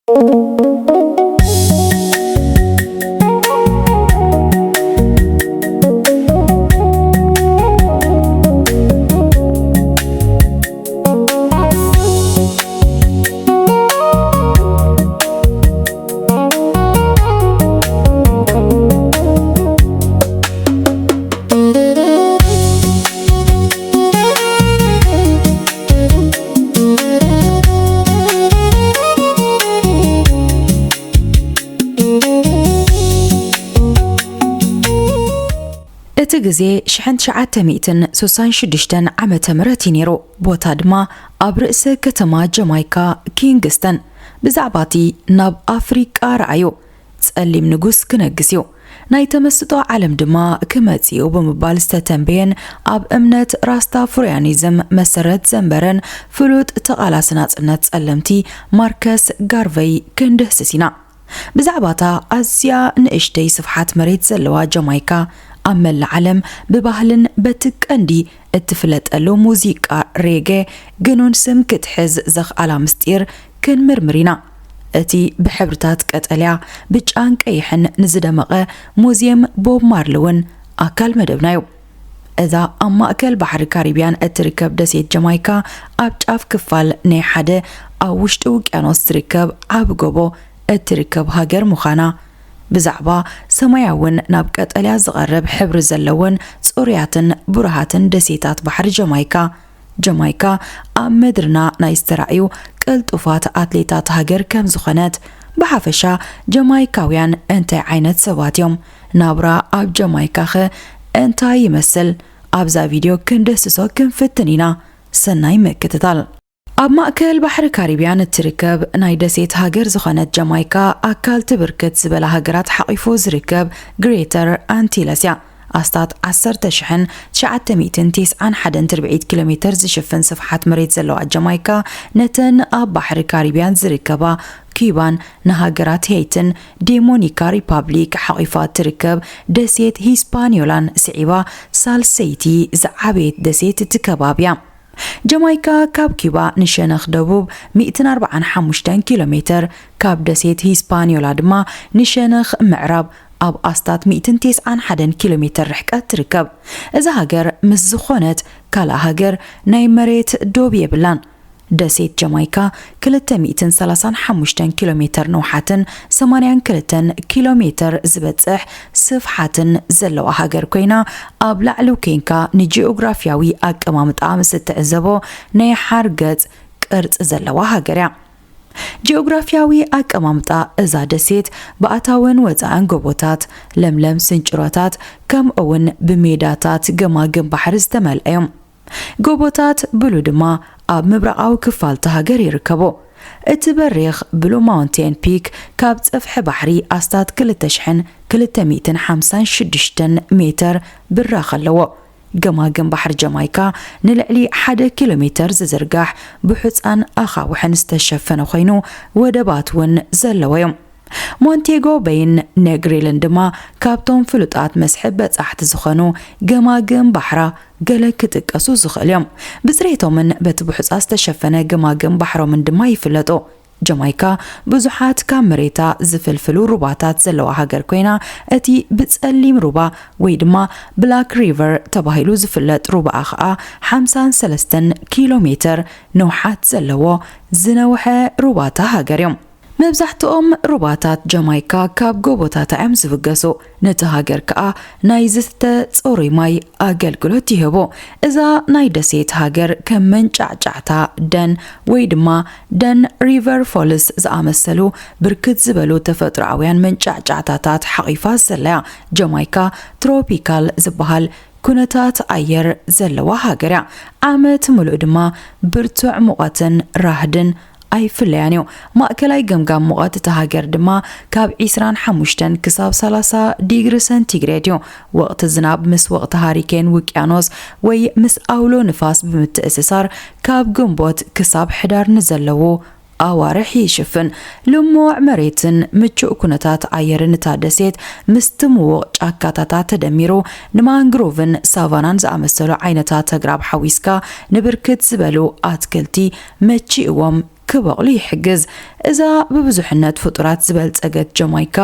እቲ ግዜ ሽሕን ትሽዓተ ሚእትን ስሳን ሽዱሽተን ዓመተ ምህረት እዩ ነይሩ። ቦታ ድማ ኣብ ርእሰ ከተማ ጀማይካ ኪንግስተን። ብዛዕባ እቲ ናብ ኣፍሪቃ ረኣዩ ጸሊም ንጉስ ክነግስ እዩ። ናይ ተመስጦ ዓለም ድማ ክመጽእ እዩ ብምባል ዝተተንበየን ኣብ እምነት ራስታፉሪያኒዝም መሰረት ዘንበረን ፍሉጥ ተቓላሲ ናጽነት ጸለምቲ ማርከስ ጋርቨይ ክንድህስስ ኢና። ብዛዕባ እታ ኣዝያ ንእሽተይ ስፍሓት መሬት ዘለዋ ጀማይካ፣ ኣብ መላእ ዓለም ብባህልን በቲ ቀንዲ እትፍለጠሉ ሙዚቃ ሬገ ግኑን ስም ክትሕዝ ዘኽኣላ ምስጢር ክንምርምር ኢና። እቲ ብሕብርታት ቀጠልያ፣ ብጫን ቀይሕን ንዝደመቐ ሙዝየም ቦብ ማርሊ እውን ኣካል መደብና እዩ። እዛ ኣብ ማእከል ባሕሪ ካሪብያን እትርከብ ደሴት ጀማይካ፣ ኣብ ጫፍ ክፋል ናይ ሓደ ኣብ ውሽጢ ውቅያኖስ ዝርከብ ዓቢ ጎቦ እትርከብ ሃገር ምዃና፣ ብዛዕባ ሰማያውን ናብ ቀጠልያ ዝቐርብ ሕብሪ ዘለወን ጽሩያትን ብሩሃትን ደሴታት ባሕሪ ጀማይካ፣ ጀማይካ ኣብ ምድርና ናይ ዝተራእዩ ቅልጡፋት ኣትሌታት ሃገር ከም ዝኾነት፣ ብሓፈሻ ጀማይካውያን እንታይ ዓይነት ሰባት እዮም? ናብራ ኣብ ጀማይካኸ እንታይ ይመስል? ኣብዛ ቪድዮ ክንድህስሶ ክንፍትን ኢና። ሰናይ ምክትታል። ኣብ ማእከል ባሕሪ ካሪብያን እትርከብ ናይ ደሴት ሃገር ዝኾነት ጀማይካ፣ ኣካል እቲ ብርክት ዝበላ ሃገራት ሓቒፉ ዝርከብ ግሬተር ኣንቲለስ እያ። ኣስታት ዓሰርተ ሽሕን ትሽዓተ ሚእትን ተስዓን ሓደን ትርብዒት ኪሎ ሜተር ዝሽፍን ስፍሓት መሬት ዘለዋ ጀማይካ፣ ነተን ኣብ ባሕሪ ካሪብያን ዝርከባ ኪባን ንሃገራት ሄይትን ዴሞኒካ ሪፓብሊክ ሓቒፋ እትርከብ ደሴት ሂስፓኒዮላን ስዒባ ሳልሰይቲ ዝዓበየት ደሴት እቲ ከባቢ እያ። ጀማይካ ካብ ኪባ ንሸነኽ ደቡብ ሚእትን ኣርባዓን ሓሙሽተን ኪሎ ሜተር፣ ካብ ደሴት ሂስፓኒዮላ ድማ ንሸነኽ ምዕራብ ኣብ ኣስታት ሚእትን ተስዓን ሓደን ኪሎ ሜተር ርሕቀት ትርከብ። እዛ ሃገር ምስ ዝኾነት ካልእ ሃገር ናይ መሬት ዶብ የብላን። ደሴት ጀማይካ ክልተ ሚእትን ሰላሳን ሓሙሽተን ኪሎ ሜተር ንውሓትን ሰማንያን ክልተን ኪሎ ሜተር ዝበጽሕ ስፍሓትን ዘለዋ ሃገር ኮይና፣ ኣብ ላዕሊ ኴንካ ንጂኦግራፊያዊ ኣቀማምጣ ምስ እትዕዘቦ ናይ ሓርገጽ ቅርጺ ዘለዋ ሃገር እያ። ጂኦግራፊያዊ ኣቀማምጣ እዛ ደሴት ብኣታውን ወጻእን ጎቦታት፣ ለምለም ስንጭሮታት፣ ከምኡውን ብሜዳታት ገማግም ባሕሪ ዝተመልአ እዮም። ጎቦታት ብሉ ድማ ኣብ ምብራቓዊ ክፋል እታ ሃገር ይርከቡ። እቲ በሪኽ ብሉ ማውንቴን ፒክ ካብ ጸፍሒ ባሕሪ ኣስታት ክልተ ሽሕን ክልተ ሚእትን ሓምሳን ሽዱሽተን ሜተር ብራኽ ኣለዎ። ገማግም ባሕሪ ጀማይካ ንልዕሊ ሓደ ኪሎ ሜተር ዝዝርጋሕ ብሑጻን ኣኻውሕን ዝተሸፈነ ኮይኑ፣ ወደባት እውን ዘለዎ እዮም። ሞንቴጎ በይን ነግሪልን ድማ ካብቶም ፍሉጣት መስሕብ በጻሕቲ ዝኾኑ ገማግም ባሕራ ገለ ክጥቀሱ ዝኽእሉ እዮም። ብጽሬቶምን በቲ ብሑጻ ዝተሸፈነ ገማግም ባሕሮምን ድማ ይፍለጡ። ጀማይካ ብዙሓት ካብ መሬታ ዝፍልፍሉ ሩባታት ዘለዋ ሃገር ኮይና፣ እቲ ብጸሊም ሩባ ወይ ድማ ብላክ ሪቨር ተባሂሉ ዝፍለጥ ሩባኣ ኸኣ ሓምሳን ሰለስተን ኪሎ ሜተር ንውሓት ዘለዎ ዝነውሐ ሩባታ ሃገር እዮም። መብዛሕትኦም ሩባታት ጀማይካ ካብ ጎቦታታ እዮም ዝብገሱ። ነቲ ሃገር ከኣ ናይ ዝስተ ጽሩይ ማይ ኣገልግሎት ይህቡ። እዛ ናይ ደሴት ሃገር ከም መንጫዕጫዕታ ደን ወይ ድማ ደን ሪቨር ፎልስ ዝኣመሰሉ ብርክት ዝበሉ ተፈጥሮኣውያን መንጫዕጫዕታታት ሓቒፋ ዘላ እያ። ጀማይካ ትሮፒካል ዝበሃል ኩነታት ኣየር ዘለዋ ሃገር እያ። ዓመት ምሉእ ድማ ብርቱዕ ሙቐትን ራህድን ኣይፍለያን እዩ። ማእከላይ ገምጋም ሙቐት እታ ሃገር ድማ ካብ ዒስራን ሓሙሽተን ክሳብ ሰላሳ ዲግሪ ሰንቲግሬድ እዩ። ወቕቲ ዝናብ ምስ ወቕቲ ሃሪኬን ውቅያኖስ ወይ ምስ ኣውሎ ንፋስ ብምትእስሳር ካብ ግንቦት ክሳብ ሕዳር ንዘለዉ ኣዋርሕ ይሽፍን። ልሙዕ መሬትን ምቹእ ኩነታት ኣየርን እታ ደሴት ምስቲ ምዉቕ ጫካታታ ተደሚሩ፣ ንማንግሮቭን ሳቫናን ዝኣመሰሉ ዓይነታት ኣግራብ ሓዊስካ፣ ንብርክት ዝበሉ ኣትክልቲ መቺእዎም ክበቕሉ ይሕግዝ። እዛ ብብዙሕነት ፍጡራት ዝበልጸገት ጀማይካ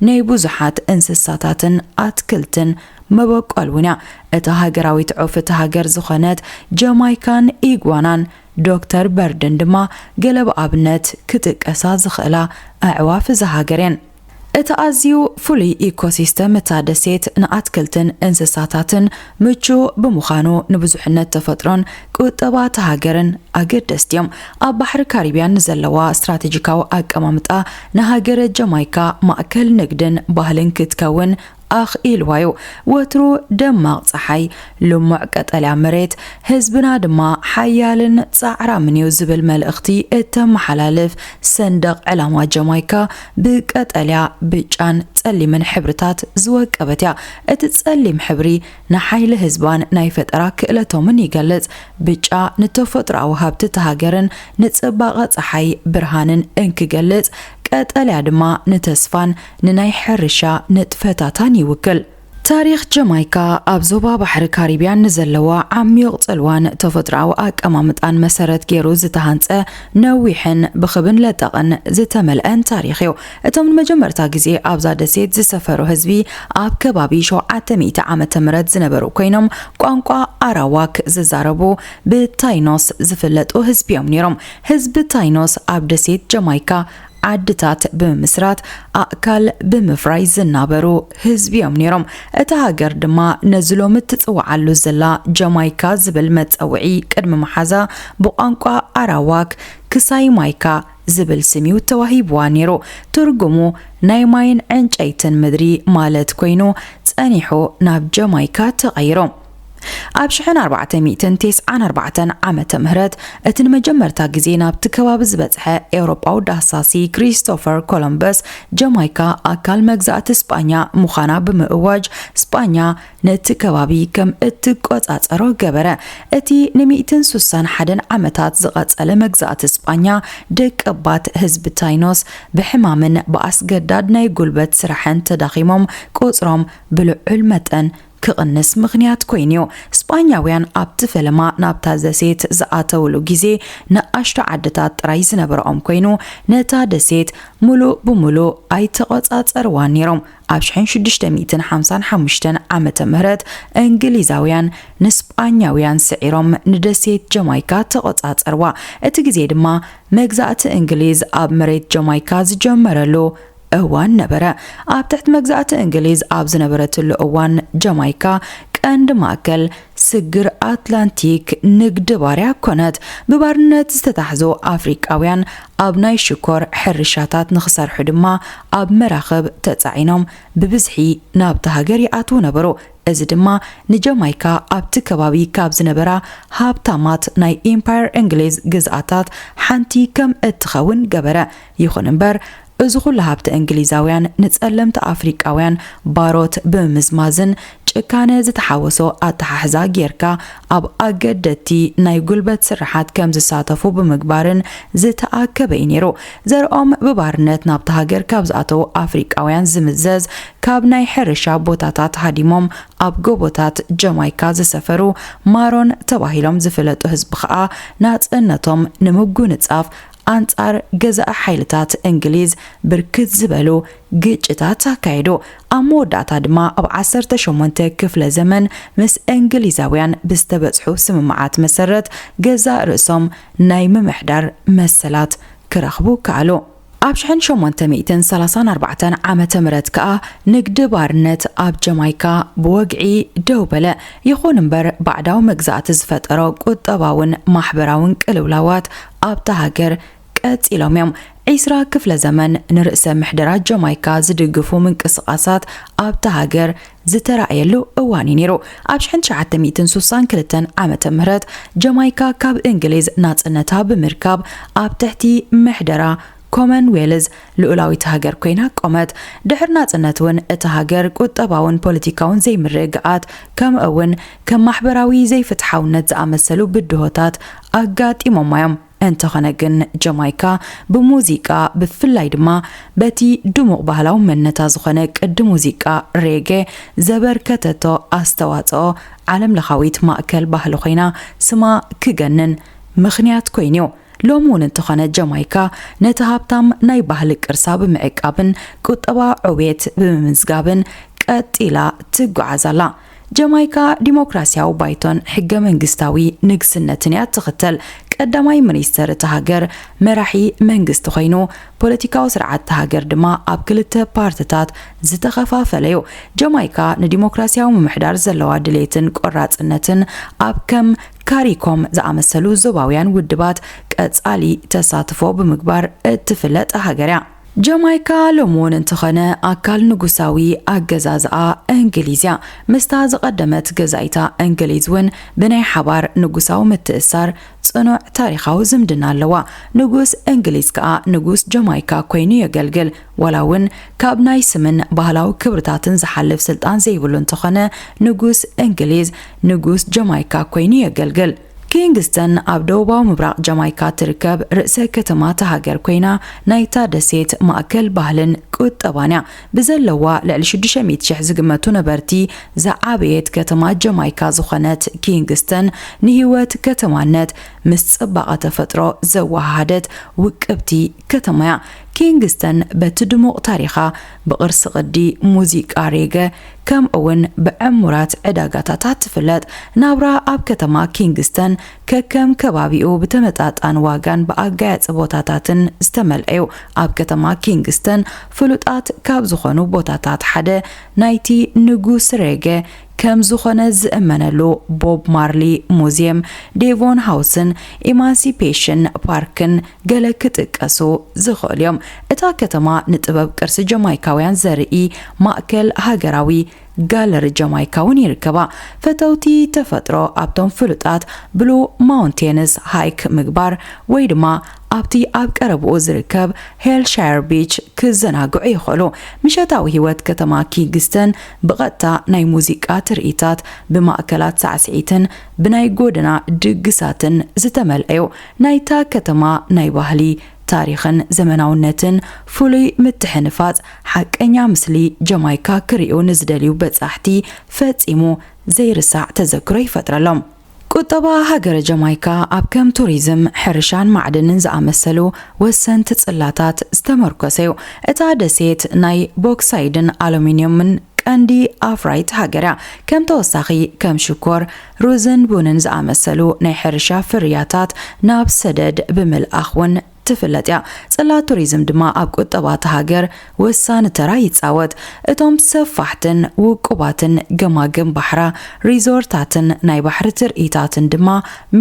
ናይ ብዙሓት እንስሳታትን ኣትክልትን መበቆል እውን እያ። እታ ሃገራዊት ዑፍ እታ ሃገር ዝኾነት ጀማይካን ኢጓናን ዶክተር በርድን ድማ ገለ ብኣብነት ክጥቀሳ ዝኽእላ ኣዕዋፍ እዛ ሃገር እየን። እቲ ኣዝዩ ፍሉይ ኢኮሲስተም እታ ደሴት ንኣትክልትን እንስሳታትን ምቹእ ብምዃኑ ንብዙሕነት ተፈጥሮን ቁጠባ እታ ሃገርን ኣገደስቲ እዮም። ኣብ ባሕሪ ካሪብያን ንዘለዋ ስትራቴጂካዊ ኣቀማምጣ ንሃገረ ጀማይካ ማእከል ንግድን ባህልን ክትከውን ኣኽኢልዋ እዩ። ወትሩ ደማቕ ጸሓይ፣ ልሙዕ ቀጠልያ መሬት፣ ህዝብና ድማ ሓያልን ጻዕራምን እዩ ዝብል መልእኽቲ እተመሓላልፍ ሰንደቕ ዕላማ ጀማይካ ብቀጠልያ፣ ብጫን ጸሊምን ሕብርታት ዝወቀበት እያ። እቲ ጸሊም ሕብሪ ንሓይሊ ህዝባን ናይ ፈጠራ ክእለቶምን ይገልጽ። ብጫ ንተፈጥሮኣዊ ሃብቲ እታ ሃገርን ንጽባቐ ጸሓይ ብርሃንን እንክገልጽ፣ ቀጠልያ ድማ ንተስፋን ንናይ ሕርሻ ንጥፈታታን ይውክል። ታሪኽ ጀማይካ ኣብ ዞባ ባሕሪ ካሪብያን ንዘለዋ ዓሚቕ ጽልዋን ተፈጥሮኣዊ ኣቀማምጣን መሰረት ገይሩ ዝተሃንጸ ነዊሕን ብኽብን ለጠቕን ዝተመልአን ታሪኽ እዩ። እቶም ንመጀመርታ ግዜ ኣብዛ ደሴት ዝሰፈሩ ህዝቢ ኣብ ከባቢ ሸውዓተ ሚእቲ ዓመተ ምህረት ዝነበሩ ኮይኖም፣ ቋንቋ ኣራዋክ ዝዛረቡ ብታይኖስ ዝፍለጡ ህዝቢ እዮም ነይሮም። ህዝቢ ታይኖስ ኣብ ደሴት ጀማይካ ዓድታት ብምምስራት ኣእካል ብምፍራይ ዝናበሩ ህዝቢ እዮም ነይሮም። እታ ሃገር ድማ ነዚ ሎሚ እትጽውዓሉ ዘላ ጀማይካ ዝብል መጸውዒ ቅድሚ መሓዛ ብቋንቋ ኣራዋክ ክሳይ ማይካ ዝብል ስም እዩ ተዋሂብዋ ነይሩ። ትርጉሙ ናይ ማይን ዕንጨይትን ምድሪ ማለት ኮይኑ ጸኒሑ ናብ ጀማይካ ተቐይሩ። ኣብ ሽሕን ኣርባዕተ ሚእትን ተስዓን ኣርባዕተን ዓመተ ምህረት እቲ ንመጀመርታ ግዜ ናብቲ ከባቢ ዝበጽሐ ኤውሮጳዊ ዳህሳሲ ክሪስቶፈር ኮሎምበስ ጀማይካ ኣካል መግዛእቲ ስጳኛ ምዃና ብምእዋጅ ስጳኛ ነቲ ከባቢ ከም እትቆጻጸሮ ገበረ። እቲ ንሚእትን ሱሳን ሓደን ዓመታት ዝቐጸለ መግዛእቲ ስጳኛ ደቀባት ህዝቢ ታይኖስ ብሕማምን ብኣስገዳድ ናይ ጉልበት ስራሕን ተዳኺሞም ቁጽሮም ብልዑል መጠን ክቕንስ ምኽንያት ኮይኑ እዩ። ስጳኛውያን ኣብቲ ፈለማ ናብታ ደሴት ዝኣተውሉ ግዜ ንኣሽቱ ዓድታት ጥራይ ዝነበረኦም ኮይኑ ነታ ደሴት ሙሉእ ብሙሉእ ኣይተቖጻጸርዋን ነይሮም። ኣብ ሽሕን ሽዱሽተ ሚእትን ሓምሳን ሓሙሽተን ዓመተ ምህረት እንግሊዛውያን ንስጳኛውያን ስዒሮም ንደሴት ጀማይካ ተቖጻጸርዋ። እቲ ግዜ ድማ መግዛእቲ እንግሊዝ ኣብ መሬት ጀማይካ ዝጀመረሉ እዋን ነበረ። ኣብ ትሕቲ መግዛእቲ እንግሊዝ ኣብ ዝነበረትሉ እዋን ጀማይካ ቀንዲ ማእከል ስግር ኣትላንቲክ ንግዲ ባርያ ኮነት። ብባርነት ዝተታሕዙ ኣፍሪቃውያን ኣብ ናይ ሽኮር ሕርሻታት ንኽሰርሑ ድማ ኣብ መራኽብ ተጻዒኖም ብብዝሒ ናብቲ ሃገር ይኣትዉ ነበሩ። እዚ ድማ ንጀማይካ ኣብቲ ከባቢ ካብ ዝነበራ ሃብታማት ናይ ኢምፓየር እንግሊዝ ግዝኣታት ሓንቲ ከም እትኸውን ገበረ። ይኹን እምበር፣ እዚ ኩሉ ሃብቲ እንግሊዛውያን ንጸለምቲ ኣፍሪቃውያን ባሮት ብምምዝማዝን ጭካነ ዝተሓወሶ ኣተሓሕዛ ጌርካ ኣብ ኣገደድቲ ናይ ጉልበት ስርሓት ከም ዝሳተፉ ብምግባርን ዝተኣከበ እዩ ነይሩ። ዘርኦም ብባርነት ናብቲ ሃገር ካብ ዝኣተዉ ኣፍሪቃውያን ዝምዘዝ፣ ካብ ናይ ሕርሻ ቦታታት ሃዲሞም ኣብ ጎቦታት ጀማይካ ዝሰፈሩ ማሮን ተባሂሎም ዝፍለጡ ህዝቢ ኸኣ ናጽነቶም ንምጉንጻፍ ኣንጻር ገዛኢ ሓይልታት እንግሊዝ ብርክት ዝበሉ ግጭታት ኣካየዱ። ኣብ መወዳእታ ድማ ኣብ ዓሰርተ ሸሞንተ ክፍለ ዘመን ምስ እንግሊዛውያን ብዝተበጽሑ ስምምዓት መሰረት ገዛእ ርእሶም ናይ ምምሕዳር መሰላት ክረኽቡ ከኣሉ። ኣብ ሽሕን ሸሞንተ ሚእትን ሰላሳን ኣርባዕተን ዓመተ ምህረት ከኣ ንግዲ ባርነት ኣብ ጀማይካ ብወግዒ ደው በለ። ይኹን እምበር ባዕዳዊ መግዛእቲ ዝፈጠሮ ቁጠባውን ማሕበራውን ቅልውላዋት ኣብታ ሃገር ቀጺሎም እዮም። ዒስራ ክፍለ ዘመን ንርእሰ ምሕደራ ጀማይካ ዝድግፉ ምንቅስቓሳት ኣብታ ሃገር ዝተራእየሉ እዋን እዩ ነይሩ። ኣብ ሽሕን ትሽዓተ ሚእትን ሱሳን ክልተን ዓመተ ምህረት ጀማይካ ካብ እንግሊዝ ናጽነታ ብምርካብ ኣብ ትሕቲ ምሕደራ ኮመንዌልዝ ልኡላዊት ሃገር ኮይና ቆመት። ድሕሪ ናጽነት እውን እታ ሃገር ቁጠባውን ፖለቲካውን ዘይምርግጋኣት ከምኡ እውን ከም ማሕበራዊ ዘይፍትሓውነት ዝኣመሰሉ ብድሆታት ኣጋጢሞማ እዮም። እንተኾነ ግን ጀማይካ ብሙዚቃ ብፍላይ ድማ በቲ ድሙቕ ባህላዊ መንነታ ዝኾነ ቅዲ ሙዚቃ ሬጌ ዘበርከተቶ ኣስተዋጽኦ ዓለም ለኻዊት ማእከል ባህሊ ኮይና ስማ ክገንን ምኽንያት ኮይኑ እዩ። ሎሚ እውን እንተኾነ ጀማይካ ነቲ ሃብታም ናይ ባህሊ ቅርሳ ብምዕቃብን ቁጠባ ዕብየት ብምምዝጋብን ቀጢላ ትጓዓዝ ኣላ። ጀማይካ ዲሞክራሲያዊ ባይቶን ሕገ መንግስታዊ ንግስነትን እያ ትኽተል። ቀዳማይ ሚኒስተር እታ ሃገር መራሒ መንግስቲ ኮይኑ፣ ፖለቲካዊ ስርዓት እታ ሃገር ድማ ኣብ ክልተ ፓርትታት ዝተኸፋፈለ እዩ። ጀማይካ ንዲሞክራሲያዊ ምምሕዳር ዘለዋ ድሌትን ቆራጽነትን ኣብ ከም ካሪኮም ዝኣመሰሉ ዞባውያን ውድባት ቀጻሊ ተሳትፎ ብምግባር እትፍለጥ ሃገር እያ። ጀማይካ ሎሚ እውን እንተኾነ ኣካል ንጉሳዊ ኣገዛዝኣ እንግሊዝ እያ። ምስታ ዝቐደመት ገዛኢታ እንግሊዝ እውን ብናይ ሓባር ንጉሳዊ ምትእሳር ጽኑዕ ታሪኻዊ ዝምድና ኣለዋ። ንጉስ እንግሊዝ ከኣ ንጉስ ጀማይካ ኮይኑ የገልግል። ዋላ እውን ካብ ናይ ስምን ባህላዊ ክብርታትን ዝሓልፍ ስልጣን ዘይብሉ እንተኾነ፣ ንጉስ እንግሊዝ ንጉስ ጀማይካ ኮይኑ የገልግል። ኪንግስተን ኣብ ደቡባዊ ምብራቕ ጀማይካ ትርከብ ርእሰ ከተማ እታ ሃገር ኮይና፣ ናይታ ደሴት ማእከል ባህልን ቁጠባን እያ። ብዘለዋ ልዕሊ ሽዱሽተ ሚእቲ ሽሕ ዝግመቱ ነበርቲ ዝዓበየት ከተማ ጀማይካ ዝኾነት ኪንግስተን፣ ንህይወት ከተማነት ምስ ጽባቐ ተፈጥሮ ዘወሃሃደት ውቅብቲ ከተማ እያ። ኪንግስተን በቲ ድሙቕ ታሪኻ፣ ብቕርሲ ቅዲ ሙዚቃ ሬገ፣ ከምኡውን ብዕሙራት ዕዳጋታታ ትፍለጥ። ናብራ ኣብ ከተማ ኪንግስተን ከከም ከባቢኡ ብተመጣጣን ዋጋን ብኣጋያጺ ቦታታትን ዝተመልአ እዩ። ኣብ ከተማ ኪንግስተን ፍሉጣት ካብ ዝኾኑ ቦታታት ሓደ ናይቲ ንጉስ ሬገ ከም ዝኾነ ዝእመነሉ ቦብ ማርሊ ሙዚየም፣ ዴቮን ሃውስን ኢማንሲፔሽን ፓርክን ገለ ክጥቀሱ ዝኽእሉ እዮም። እታ ከተማ ንጥበብ ቅርሲ ጀማይካውያን ዘርኢ ማእከል ሃገራዊ ጋለሪ ጀማይካ እውን ይርከባ። ፈተውቲ ተፈጥሮ ኣብቶም ፍሉጣት ብሉ ማውንቴንስ ሃይክ ምግባር ወይ ድማ ኣብቲ ኣብ ቀረብኡ ዝርከብ ሄልሻየር ቢች ክዘናግዑ ይኽእሉ። ምሸታዊ ህይወት ከተማ ኪንግስተን ብቐጥታ ናይ ሙዚቃ ትርኢታት፣ ብማእከላት ሳዕስዒትን ብናይ ጎደና ድግሳትን ዝተመልአ እዩ። ናይታ ከተማ ናይ ባህሊ፣ ታሪኽን ዘመናውነትን ፍሉይ ምትሕንፋጽ ሓቀኛ ምስሊ ጀማይካ ክርእዩ ንዝደልዩ በጻሕቲ ፈጺሙ ዘይርሳዕ ተዘክሮ ይፈጥረሎም። ቁጠባ ሃገረ ጀማይካ ኣብ ከም ቱሪዝም፣ ሕርሻን ማዕድንን ዝኣመሰሉ ወሰንቲ ጽላታት ዝተመርኮሰ እዩ። እታ ደሴት ናይ ቦክሳይድን ኣሉሚንየምን ቀንዲ ኣፍራይት ሃገር እያ። ከም ተወሳኺ፣ ከም ሽኮር፣ ሩዝን ቡንን ዝኣመሰሉ ናይ ሕርሻ ፍርያታት ናብ ሰደድ ብምልኣኽ እውን ትፍለጥ እያ። ጽላት ቱሪዝም ድማ ኣብ ቁጠባ እታ ሃገር ወሳኒ ተራ ይጻወት። እቶም ሰፋሕትን ውቁባትን ገማግም ባሕራ፣ ሪዞርታትን ናይ ባሕሪ ትርኢታትን ድማ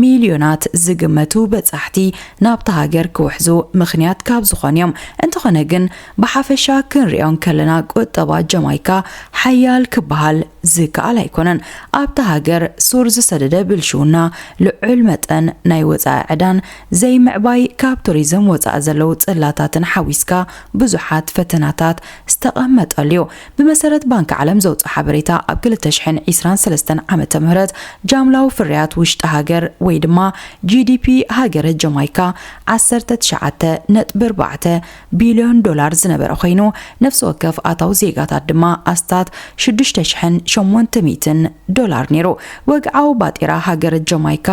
ሚልዮናት ዝግመቱ በጻሕቲ ናብታ ሃገር ክውሕዙ ምኽንያት ካብ ዝኾኑ እዮም። እንተኾነ ግን፣ ብሓፈሻ ክንሪኦ እንከለና፣ ቁጠባ ጀማይካ ሓያል ክበሃል ዝከኣል ኣይኮነን። ኣብታ ሃገር ሱር ዝሰደደ ብልሽውና፣ ልዑል መጠን ናይ ወጻኢ ዕዳን ዘይምዕባይ፣ ካብ ቱሪዝም ወጻኢ ዘለዉ ጽላታትን ሓዊስካ ብዙሓት ፈተናታት ዝተቐመጠሉ እዩ። ብመሰረት ባንኪ ዓለም ዘውጽኦ ሓበሬታ፣ ኣብ ክልተ ሽሕን ዕስራን ሰለስተን ዓመተ ምህረት ጃምላዊ ፍርያት ውሽጢ ሃገር ወይ ድማ ጂ ዲ ፒ ሃገረ ጀማይካ ዓሰርተ ትሽዓተ ነጥቢ ኣርባዕተ ቢልዮን ዶላር ዝነበረ ኮይኑ፣ ነፍሲ ወከፍ ኣታዊ ዜጋታት ድማ ኣስታት ሽዱሽተ ሽሕን ሸሞንተ ሚእትን ዶላር ነይሩ። ወግዓዊ ባጤራ ሃገረ ጀማይካ፣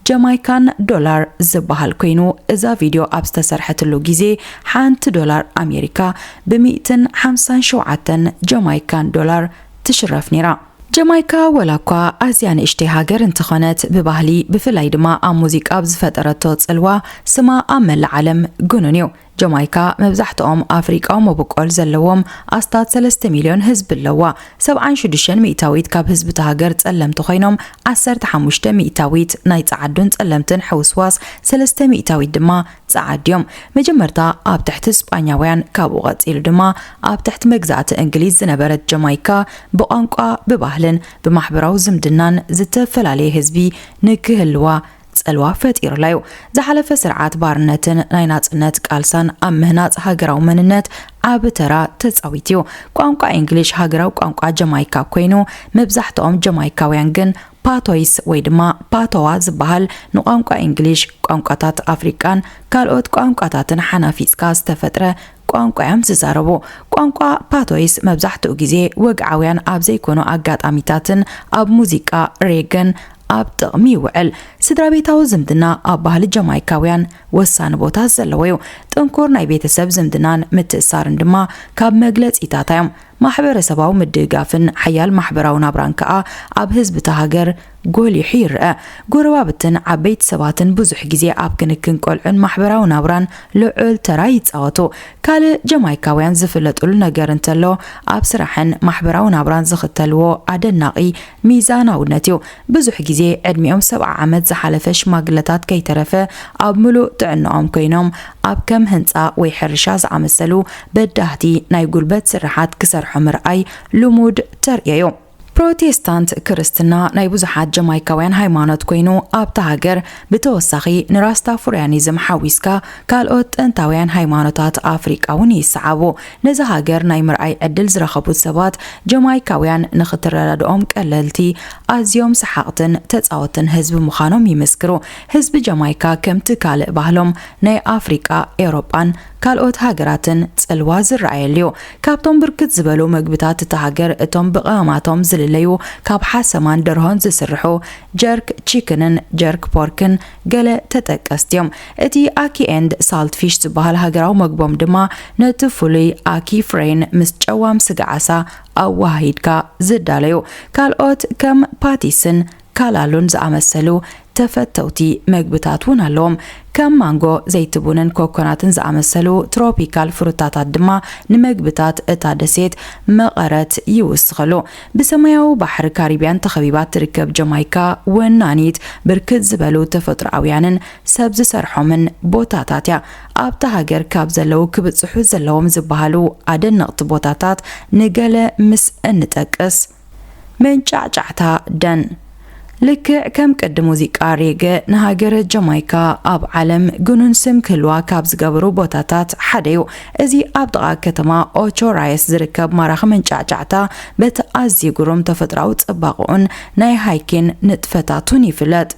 ጀማይካን ዶላር ዝበሃል ኮይኑ፣ እዛ ቪድዮ ኣብ ዝተሰርሐትሉ ግዜ ሓንቲ ዶላር ኣሜሪካ ብሚእትን ሓምሳን ሸውዓተን ጀማይካን ዶላር ትሽረፍ ነይራ። ጀማይካ ወላ እኳ ኣዝያ ንእሽተይ ሃገር እንተኾነት፣ ብባህሊ፣ ብፍላይ ድማ ኣብ ሙዚቃ ኣብ ዝፈጠረቶ ጽልዋ ስማ ኣብ መላእ ዓለም ግኑን እዩ። ጀማይካ መብዛሕትኦም ኣፍሪቃዊ መበቆል ዘለዎም ኣስታት ሰለስተ ሚልዮን ህዝቢ ኣለዋ። ሰብዓን ሽዱሽተን ሚእታዊት ካብ ህዝቢ እታ ሃገር ጸለምቲ ኮይኖም፣ ዓሰርተ ሓሙሽተ ሚእታዊት ናይ ጸዓዱን ጸለምትን ሕውስዋስ፣ ሰለስተ ሚእታዊት ድማ ጸዓዱ እዮም። መጀመርታ ኣብ ትሕቲ ስጳኛውያን፣ ካብኡ ቀጺሉ ድማ ኣብ ትሕቲ መግዛእቲ እንግሊዝ ዝነበረት ጀማይካ፣ ብቋንቋ፣ ብባህልን ብማሕበራዊ ዝምድናን ዝተፈላለየ ህዝቢ ንክህልዋ ጸልዋ ፈጢሩላ እዩ። ዝሓለፈ ስርዓት ባርነትን ናይ ናጽነት ቃልሳን ኣብ ምህናጽ ሃገራዊ መንነት ዓቢ ተራ ተጻዊቱ እዩ። ቋንቋ እንግሊሽ ሃገራዊ ቋንቋ ጀማይካ ኮይኑ፣ መብዛሕትኦም ጀማይካውያን ግን ፓቶይስ ወይ ድማ ፓቶዋ ዝበሃል፣ ንቋንቋ እንግሊሽ፣ ቋንቋታት ኣፍሪቃን ካልኦት ቋንቋታትን ሓናፊጽካ ዝተፈጥረ ቋንቋ እዮም ዝዛረቡ። ቋንቋ ፓቶይስ መብዛሕትኡ ግዜ ወግዓውያን ኣብ ዘይኮኑ ኣጋጣሚታትን ኣብ ሙዚቃ ሬገን ኣብ ጥቕሚ ይውዕል። ስድራ ቤታዊ ዝምድና ኣብ ባህሊ ጀማይካውያን ወሳኒ ቦታ ዘለዎ እዩ። ጥንኩር ናይ ቤተሰብ ዝምድናን ምትእሳርን ድማ ካብ መግለጺታታ እዮም። ማሕበረሰባዊ ምድግጋፍን ሓያል ማሕበራዊ ናብራን ከኣ ኣብ ህዝቢ እታ ሃገር ጎሊሑ ይረአ። ጎረባብትን ዓበይቲ ሰባትን ብዙሕ ግዜ ኣብ ክንክን ቆልዑን ማሕበራዊ ናብራን ልዑል ተራ ይጻወቱ። ካልእ ጀማይካውያን ዝፍለጡሉ ነገር እንተሎ፣ ኣብ ስራሕን ማሕበራዊ ናብራን ዝኽተልዎ ኣደናቒ ሚዛናውነት እዩ። ብዙሕ ግዜ ዕድሚኦም ሰብዓ ዓመት ዝሓለፈ ሽማግለታት ከይተረፈ ኣብ ምሉእ ጥዕናኦም ኮይኖም ኣብ ከም ህንጻ ወይ ሕርሻ ዝኣመሰሉ በዳህቲ ናይ ጉልበት ስርሓት ክሰርሑ ምርኣይ ልሙድ ተርእዮ እዩ። ፕሮቴስታንት ክርስትና ናይ ብዙሓት ጀማይካውያን ሃይማኖት ኮይኑ ኣብታ ሃገር ብተወሳኺ ንራስታፉሪያኒዝም ሓዊስካ ካልኦት ጥንታውያን ሃይማኖታት ኣፍሪቃ እውን ይሰዓቡ። ነዚ ሃገር ናይ ምርኣይ ዕድል ዝረኸቡ ሰባት ጀማይካውያን ንኽትረዳድኦም ቀለልቲ፣ ኣዝዮም ሰሓቕትን ተጻወትን ህዝቢ ምዃኖም ይምስክሩ። ህዝቢ ጀማይካ ከምቲ ካልእ ባህሎም ናይ ኣፍሪቃ፣ ኤውሮጳን ካልኦት ሃገራትን ጽልዋ ዝረኣየሉ እዩ። ካብቶም ብርክት ዝበሉ መግብታት እታ ሃገር እቶም ብቐመማቶም ዝልለዩ ካብ ሓሰማን ደርሆን ዝስርሑ ጀርክ ቺክንን ጀርክ ፖርክን ገለ ተጠቀስቲ እዮም። እቲ ኣኪ ኤንድ ሳልት ፊሽ ዝበሃል ሃገራዊ መግቦም ድማ ነቲ ፍሉይ ኣኪ ፍሬን ምስ ጨዋም ስጋ ዓሳ ኣወሃሂድካ ዝዳለዩ ካልኦት ከም ፓቲስን ካላሉን ዝኣመሰሉ ተፈተውቲ መግብታት እውን ኣለዎም። ከም ማንጎ፣ ዘይትቡንን ኮኮናትን ዝኣመሰሉ ትሮፒካል ፍሩታታት ድማ ንመግብታት እታ ደሴት መቐረት ይውስኸሉ። ብሰማያዊ ባሕሪ ካሪብያን ተኸቢባ ትርከብ ጀማይካ ወናኒት ብርክት ዝበሉ ተፈጥሮኣውያንን ሰብ ዝሰርሖምን ቦታታት እያ። ኣብታ ሃገር ካብ ዘለዉ ክብጽሑ ዘለዎም ዝበሃሉ ኣደነቕቲ ቦታታት ንገለ ምስ እንጠቅስ፣ መንጫዕጫዕታ ደን። ልክዕ ከም ቅዲ ሙዚቃ ሬገ ንሃገረ ጀማይካ ኣብ ዓለም ግኑን ስም ክህልዋ ካብ ዝገበሩ ቦታታት ሓደ እዩ። እዚ ኣብ ጥቓ ከተማ ኦቾ ራየስ ዝርከብ ማራኺ መንጫዕጫዕታ በቲ ኣዝዩ ግሩም ተፈጥሮኣዊ ጽባቐኡን ናይ ሃይኪን ንጥፈታቱን ይፍለጥ።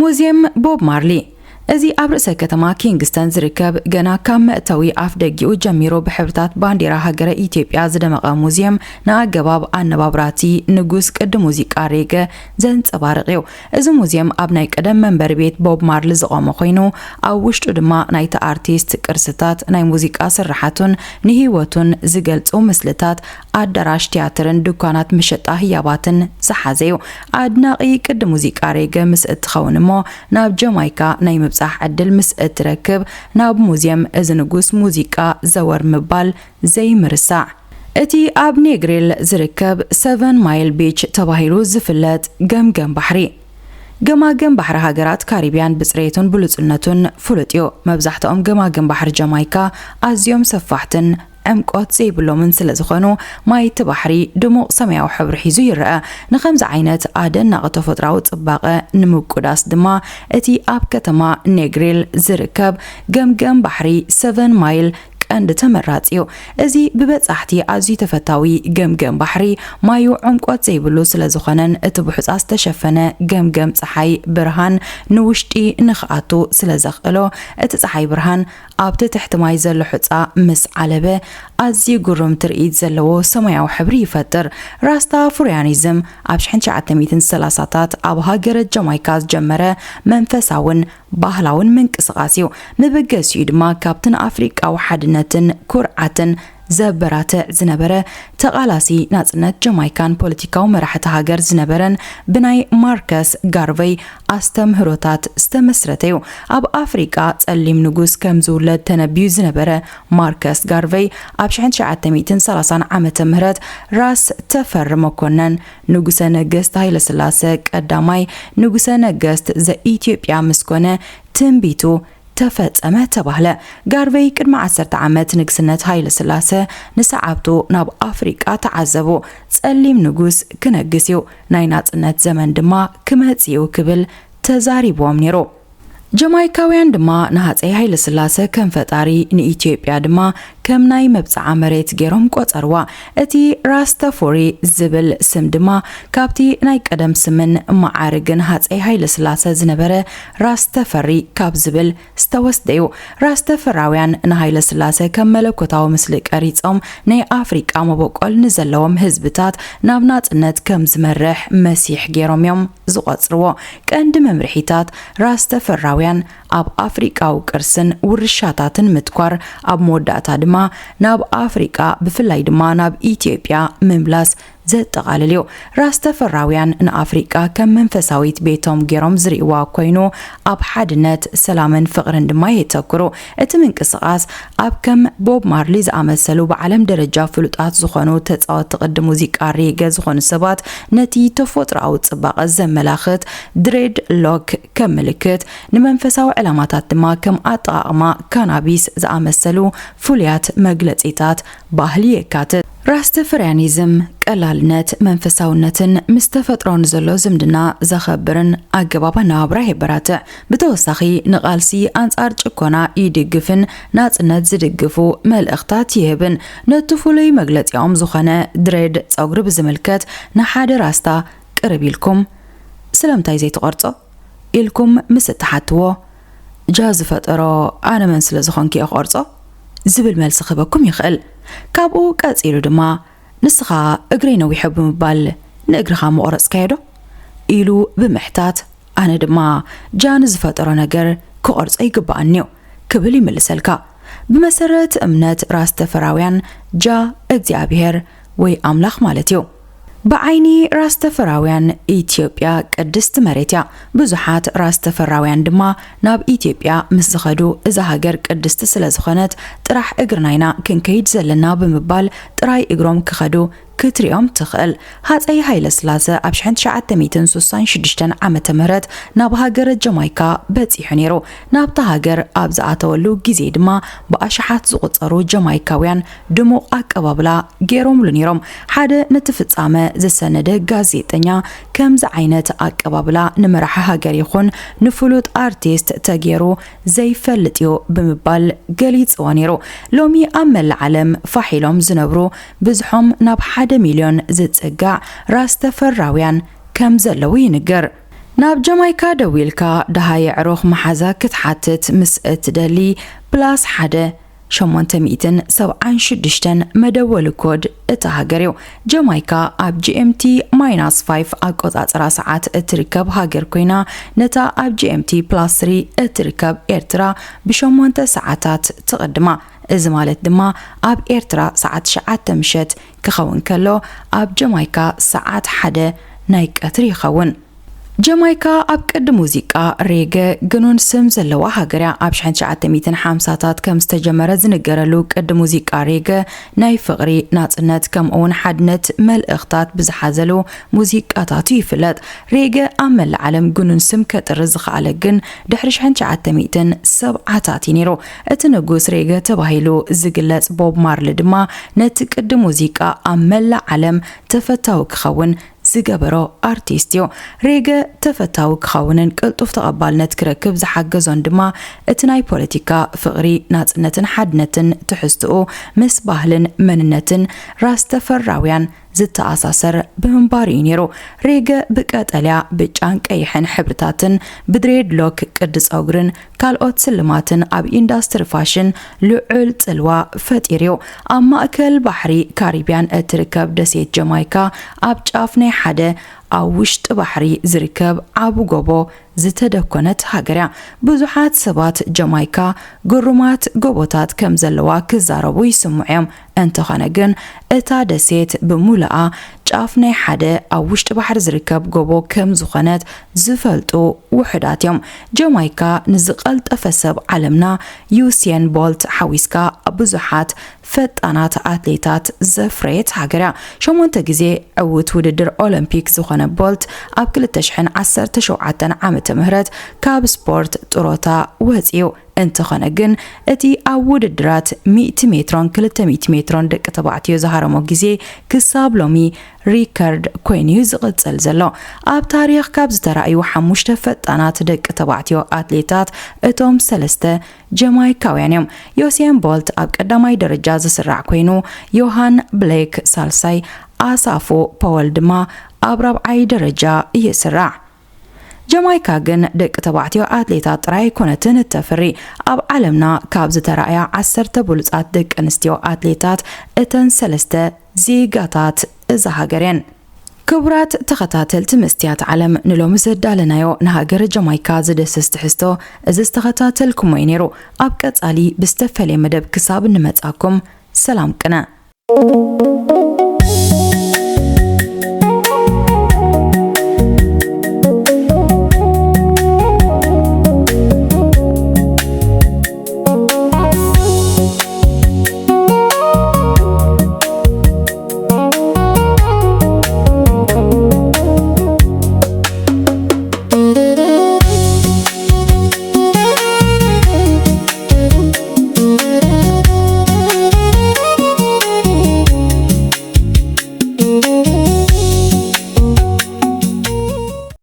ሙዚየም ቦብ ማርሊ። እዚ ኣብ ርእሰ ከተማ ኪንግስተን ዝርከብ ገና ካብ መእተዊ ኣፍ ደጊኡ ጀሚሩ ብሕብርታት ባንዴራ ሃገረ ኢትዮጵያ ዝደመቐ ሙዚየም ንኣገባብ ኣነባብራቲ ንጉስ ቅዲ ሙዚቃ ሬገ ዘንጸባርቕ እዩ። እዚ ሙዚየም ኣብ ናይ ቀደም መንበሪ ቤት ቦብ ማርሊ ዝቖመ ኮይኑ ኣብ ውሽጡ ድማ ናይቲ ኣርቲስት ቅርስታት፣ ናይ ሙዚቃ ስርሓቱን ንህይወቱን ዝገልጹ ምስልታት፣ ኣዳራሽ ትያትርን ድኳናት መሸጣ ህያባትን ዝሓዘ እዩ። ኣድናቒ ቅዲ ሙዚቃ ሬገ ምስ እትኸውን እሞ ናብ ጀማይካ ናይ ምብጻሕ ዕድል ምስ እትረክብ ናብ ሙዚየም እዚ ንጉስ ሙዚቃ ዘወር ምባል ዘይምርሳዕ። እቲ ኣብ ኔግሪል ዝርከብ ሰቨን ማይል ቢች ተባሂሉ ዝፍለጥ ገምገም ባሕሪ። ገማገም ባሕሪ ሃገራት ካሪብያን ብጽሬቱን ብሉጽነቱን ፍሉጥ እዩ። መብዛሕትኦም ገማገም ባሕሪ ጀማይካ ኣዝዮም ሰፋሕትን ዕምቆት ዘይብሎምን ስለ ዝኾኑ፣ ማይ እቲ ባሕሪ ድሙቕ ሰማያዊ ሕብሪ ሒዙ ይረአ። ንኸምዚ ዓይነት ኣደናቒ ተፈጥሮኣዊ ጽባቐ ንምቁዳስ ድማ፣ እቲ ኣብ ከተማ ኔግሪል ዝርከብ ገምገም ባሕሪ ሰቨን ማይል ቀንዲ ተመራጺ እዩ። እዚ ብበጻሕቲ ኣዝዩ ተፈታዊ ገምገም ባሕሪ፣ ማዩ ዕምቆት ዘይብሉ ስለ ዝኾነን እቲ ብሑጻ ዝተሸፈነ ገምገም ጸሓይ ብርሃን ንውሽጢ ንኽኣቱ ስለ ዘኽእሎ፣ እቲ ጸሓይ ብርሃን ኣብቲ ትሕቲ ማይ ዘሎ ሑጻ ምስ ዓለበ፣ ኣዝዩ ግሩም ትርኢት ዘለዎ ሰማያዊ ሕብሪ ይፈጥር። ራስታ ፉርያኒዝም ኣብ ሽሕን ትሽዓተ ሚእትን ሰላሳታት ኣብ ሃገረ ጀማይካ ዝጀመረ መንፈሳውን ባህላውን ምንቅስቓስ እዩ። መበገሲኡ ድማ ካብቲ ንኣፍሪቃዊ ሓድነትን ኩርዓትን ዘበራትዕ ዝነበረ ተቓላሲ ናጽነት ጀማይካን ፖለቲካዊ መራሕቲ ሃገር ዝነበረን ብናይ ማርከስ ጋርቨይ ኣስተምህሮታት ዝተመስረተ እዩ። ኣብ ኣፍሪቃ ጸሊም ንጉስ ከም ዝውለድ ተነብዩ ዝነበረ ማርከስ ጋርቨይ፣ ኣብ ሽሕን ትሽዓተ ሚእትን ሰላሳን ዓመተ ምህረት ራስ ተፈሪ መኮነን ንጉሰ ነገስት ሃይለስላሰ ቀዳማይ ንጉሰ ነገስት ዘኢትዮጵያ ምስ ኮነ፣ ትንቢቱ ተፈጸመ ተባህለ። ጋርቨይ ቅድሚ ዓሰርተ ዓመት ንግስነት ሃይለ ስላሰ ንሰዓብቱ ናብ ኣፍሪቃ ተዓዘቡ። ጸሊም ንጉስ ክነግስ እዩ፣ ናይ ናጽነት ዘመን ድማ ክመጽእ እዩ ክብል ተዛሪብዎም ነይሩ። ጀማይካውያን ድማ ንሃጸይ ሃይለ ስላሰ ከም ፈጣሪ፣ ንኢትዮጵያ ድማ ከም ናይ መብጽዓ መሬት ገይሮም ቆጸርዋ። እቲ ራስተፎሪ ዝብል ስም ድማ ካብቲ ናይ ቀደም ስምን መዓርግን ሃጸይ ሃይለስላሰ ዝነበረ ራስተፈሪ ካብ ዝብል ዝተወስደ እዩ። ራስተፈራውያን ንሃይለስላሰ ከም መለኮታዊ ምስሊ ቀሪጾም፣ ናይ ኣፍሪቃ መበቆል ንዘለዎም ህዝብታት ናብ ናጽነት ከም ዝመርሕ መሲሕ ገይሮም እዮም ዝቖጽርዎ። ቀንዲ መምርሒታት ራስተፈራውያን ኣብ ኣፍሪቃዊ ቅርስን ውርሻታትን ምትኳር፣ ኣብ መወዳእታ ድማ ናብ ኣፍሪቃ፣ ብፍላይ ድማ ናብ ኢትዮጵያ ምምላስ ዘጠቓልል እዩ። ራስተፈራውያን ንኣፍሪቃ ከም መንፈሳዊት ቤቶም ገይሮም ዝርእይዋ ኮይኑ፣ ኣብ ሓድነት፣ ሰላምን ፍቕርን ድማ የተኩሩ። እቲ ምንቅስቓስ ኣብ ከም ቦብ ማርሊ ዝኣመሰሉ ብዓለም ደረጃ ፍሉጣት ዝኾኑ ተጻወትቲ ቅዲ ሙዚቃ ሬገ ዝኾኑ ሰባት ነቲ ተፈጥሮኣዊ ጽባቐ ዘመላኽት ድሬድ ሎክ ከም ምልክት፣ ንመንፈሳዊ ዕላማታት ድማ ከም ኣጠቓቕማ ካናቢስ ዝኣመሰሉ ፍሉያት መግለጺታት ባህሊ የካትት። ራስተፈርያኒዝም ቀላልነት መንፈሳውነትን ምስ ተፈጥሮ ንዘሎ ዝምድና ዘኸብርን ኣገባብ ኣነባብራ የበራትዕ። ብተወሳኺ ንቓልሲ ኣንጻር ጭኮና ይድግፍን ናጽነት ዝድግፉ መልእኽታት ይህብን። ነቲ ፍሉይ መግለጺኦም ዝኾነ ድሬድ ጸጉሪ ብዝምልከት ንሓደ ራስታ ቅርብ ኢልኩም ስለምንታይ ዘይትቖርጾ ኢልኩም ምስ እትሓትዎ፣ ጃ ዝፈጠሮ ኣነ መን ስለ ዝኾንኩ እየ ክቖርጾ ዝብል መልሲ ክህበኩም ይኽእል። ካብኡ ቀጺሉ ድማ ንስኻ እግረይ ነዊሑ ብምባል ንእግርኻ ምቖረጽካዮ ዶ ኢሉ ብምሕታት፣ ኣነ ድማ ጃ ንዝፈጠሮ ነገር ክቖርጾ ይግብኣኒ እዩ ክብል ይምልሰልካ። ብመሰረት እምነት ራስተፈራውያን ጃ እግዚኣብሔር ወይ ኣምላኽ ማለት እዩ። ብዓይኒ ራስተፈራውያን ኢትዮጵያ ቅድስቲ መሬት እያ። ብዙሓት ራስተፈራውያን ድማ ናብ ኢትዮጵያ ምስ ዝኸዱ እዛ ሃገር ቅድስቲ ስለ ዝኾነት ጥራሕ እግርና ኢና ክንከይድ ዘለና ብምባል ጥራይ እግሮም ክኸዱ ክትሪኦም ትኽእል። ሃጸይ ሃይለ ስላሰ ኣብ ሽሕን ትሽዓተ ሚእትን ስሳን ሽዱሽተን ዓመተ ምህረት ናብ ሃገረ ጀማይካ በጺሑ ነይሩ። ናብታ ሃገር ኣብ ዝኣተወሉ ግዜ ድማ ብኣሽሓት ዝቑጸሩ ጀማይካውያን ድሙቕ ኣቀባብላ ገይሮምሉ ነይሮም። ሓደ ነቲ ፍጻመ ዝሰነደ ጋዜጠኛ፣ ከምዚ ዓይነት ኣቀባብላ ንመራሒ ሃገር ይኹን ንፍሉጥ ኣርቲስት ተገይሩ ዘይፈልጥ እዩ ብምባል ገሊጽዎ ነይሩ። ሎሚ ኣብ መላእ ዓለም ፋሕ ኢሎም ዝነብሩ ብዝሖም ናብ ሓደ ሚልዮን ዝጽጋዕ ራስተፈራውያን ከም ዘለዉ ይንገር። ናብ ጀማይካ ደዊልካ ደሃይ ኣዕሩኽ መሓዛ ክትሓትት ምስ እትደሊ፣ ፕላስ ሓደ ሸሞንተ ሚእትን ሰብዓን ሽዱሽተን መደወሊ ኮድ እታ ሃገር እዩ። ጀማይካ ኣብ ጂ ኤም ቲ ማይናስ ፋይቭ ኣቆጻጽራ ሰዓት እትርከብ ሃገር ኮይና፣ ነታ ኣብ ጂ ኤም ቲ ፕላስ ስሪ እትርከብ ኤርትራ ብሸሞንተ ሰዓታት ትቕድማ። እዚ ማለት ድማ ኣብ ኤርትራ ሰዓት ትሽዓተ ምሸት ክኸውን ከሎ፣ ኣብ ጀማይካ ሰዓት ሓደ ናይ ቀትሪ ይኸውን። ጀማይካ ኣብ ቅዲ ሙዚቃ ሬገ ግኑን ስም ዘለዋ ሃገር እያ። ኣብ ሽሕን ትሽዓተ ሚእትን ሓምሳታት ከም ዝተጀመረ ዝንገረሉ ቅዲ ሙዚቃ ሬገ ናይ ፍቕሪ፣ ናጽነት፣ ከምኡውን ሓድነት መልእኽታት ብዝሓዘሉ ሙዚቃታቱ ይፍለጥ። ሬገ ኣብ መላእ ዓለም ግኑን ስም ከጥሪ ዝኸኣለ ግን ድሕሪ ሽሕን ትሽዓተ ሚእትን ሰብዓታት እዩ ነይሩ። እቲ ንጉስ ሬገ ተባሂሉ ዝግለጽ ቦብ ማርሊ ድማ ነቲ ቅዲ ሙዚቃ ኣብ መላእ ዓለም ተፈታዊ ክኸውን ዝገበሮ ኣርቲስት እዩ። ሬገ ተፈታዊ ክኸውንን ቅልጡፍ ተቐባልነት ክረክብ ዝሓገዞን ድማ እቲ ናይ ፖለቲካ ፍቕሪ፣ ናጽነትን ሓድነትን ትሕዝትኡ ምስ ባህልን መንነትን ራስተፈራውያን ዝተኣሳሰር ብምንባሩ እዩ ነይሩ። ሬገ ብቀጠልያ፣ ብጫን ቀይሕን ሕብርታትን ብድሬድሎክ ቅዲ ጸጉርን ካልኦት ስልማትን ኣብ ኢንዳስትሪ ፋሽን ልዑል ጽልዋ ፈጢሩ እዩ። ኣብ ማእከል ባሕሪ ካሪብያን እትርከብ ደሴት ጀማይካ፣ ኣብ ጫፍ ናይ ሓደ ኣብ ውሽጢ ባሕሪ ዝርከብ ዓቢ ጎቦ ዝተደኮነት ሃገር እያ። ብዙሓት ሰባት ጀማይካ ግሩማት ጎቦታት ከም ዘለዋ ክዛረቡ ይስምዑ እዮም። እንተኾነ ግን፣ እታ ደሴት ብምሉኣ ጫፍ ናይ ሓደ ኣብ ውሽጢ ባሕሪ ዝርከብ ጎቦ ከም ዝኾነት ዝፈልጡ ውሑዳት እዮም። ጀማይካ ንዝቐልጠፈ ሰብ ዓለምና ዩሴን ቦልት ሓዊስካ ብዙሓት ፈጣናት ኣትሌታት ዘፍረየት ሃገር እያ። ሸሞንተ ግዜ ዕዉት ውድድር ኦሎምፒክ ዝኾነ ቦልት ኣብ ክልተ ሽሕን ዓሰርተ ሸውዓተን ዓመተ ምህረት ካብ ስፖርት ጥሮታ ወጺኡ። እንተኾነ ግን እቲ ኣብ ውድድራት ሚእቲ ሜትሮን ክልተ ሚእቲ ሜትሮን ደቂ ተባዕትዮ ዝሃረሞ ግዜ ክሳብ ሎሚ ሪከርድ ኮይኑ እዩ ዝቕጽል ዘሎ። ኣብ ታሪኽ ካብ ዝተራእዩ ሓሙሽተ ፈጣናት ደቂ ተባዕትዮ ኣትሌታት እቶም ሰለስተ ጀማይካውያን እዮም። ዮሴን ቦልት ኣብ ቀዳማይ ደረጃ ዝስራዕ ኮይኑ፣ ዮሃን ብሌክ ሳልሳይ፣ ኣሳፎ ፓወል ድማ ኣብ ራብዓይ ደረጃ ይስራዕ። ጀማይካ ግን ደቂ ተባዕትዮ ኣትሌታት ጥራይ ኣይኮነትን እተፍሪ። ኣብ ዓለምና ካብ ዝተራእያ ዓሰርተ ብሉጻት ደቂ ኣንስትዮ ኣትሌታት እተን ሰለስተ ዜጋታት እዛ ሃገር እየን። ክቡራት ተኸታተልቲ መስትያት ዓለም፣ ንሎሚ ዘዳለናዮ ንሃገረ ጀማይካ ዝድህስስ ትሕዝቶ እዚ ዝተኸታተልኩሞ እዩ ነይሩ። ኣብ ቀጻሊ ብዝተፈለየ መደብ ክሳብ እንመጻኩም፣ ሰላም ቅነ።